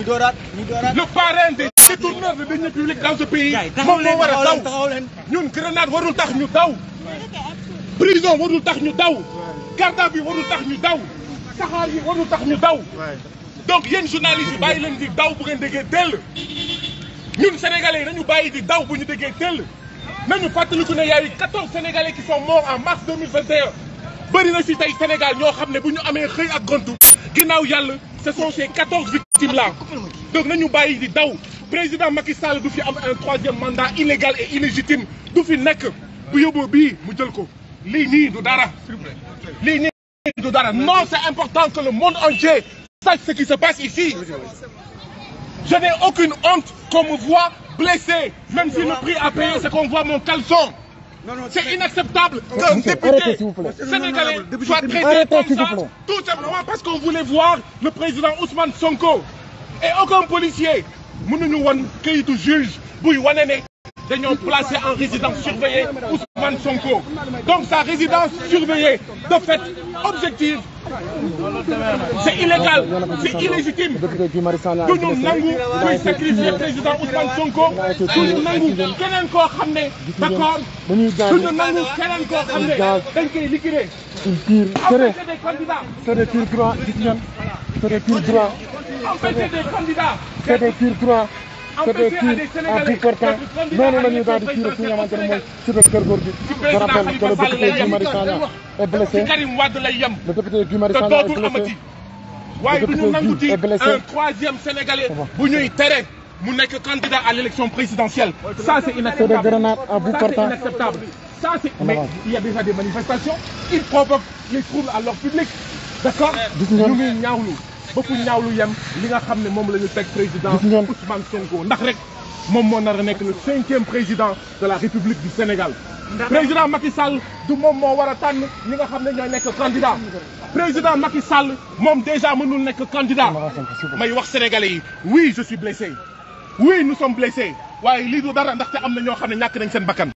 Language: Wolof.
le parrain des détourneurs de deniers publics dans ce pays moom moo war a daw ñun grenade warul tax ñu daw prison warul tax ñu daw garde à vue warul tax ñu daw saxaar yi warul tax ñu daw donc yéen journalistes yi bàyyi leen di daw bu ngeen déggee tell ñun sénégalais yi nañu bàyyi di daw bu ñu déggee tell nañu fàttaliku ne y a eu 14 sénégalais qui sont morts en mars 2021 bëri na si tey Sénégal ñoo xam ne bu ñu amee xëy ak gontu ginnaaw yàlla ce sont ces 14 victimes là donc nañu bàyyi di daw président Macky Sall du fi am un troisième mandat illégal et illégitime du fi nekk bu yóbboo bii mu jël ko lii nii du dara lii nii du dara non c'est important que le monde entier sache ce qui se passe ici je n'ai aucune honte qu'on me voit blessé même si le prix à payer c'est qu'on voit mon caleçon. C'est inacceptable qu'un député sénégalais soit traité comme ça, tout simplement parce qu'on voulait voir le président Ousmane Sonko. Et aucun policier mënuñu won kayitu juge buy wane ne dañoo placé en résidence surveillée Ousmane Sonko. Donc sa résidence surveillée de fait objective, c'est illégal, c'est illégitime. duñu nangu kuy sacrifier président Ousmane Sonko, duñu nangu keneen koo xam ne d'accord, duñu nangu keneen koo xam ne dañ koy liquider. Empêcher des candidats. C'est des tirs droits, gis ngeen. C'est des tirs droits. Empêcher des candidats. C'est des tirs droits. C'est des tirs à bout portant. noonu la ñuy daal di tirer fi nga xamante ne mooy ci kër góor gi. Je rappelle que le député Guy Marius Sagna est blessé. Karim Wade lay yem. Le député Guy Marius Sagna est blessé. waaye du ñu nangu ci un troisième sénégalais bu ñuy tere mu nekk candidat à l'élection présidentielle. Ça c'est inacceptable. C'est des grenades à bout portant. Ça c'est inacceptable. Ça c'est mais il y a déjà des manifestations. Ils provoquent les troubles à l'ordre public. D'accord. ñu ngi ñaawlu ba fu ñaawlu yem li nga xam ne moom la ñu teg président Ousmane Sonko ndax rek moom moo nar a nekk le 5e président de la République du Sénégal. président Macky Sall du moom moo war a tànn ñi nga xam ne ñooy nekk candidat président Macky Sall moom déjà mënul nekk candidat may wax sénégalais yi oui je suis blessé oui nous sommes blessés waaye lii du dara ndaxte am na ñoo xam ne ñàkk nañ seen bakkan.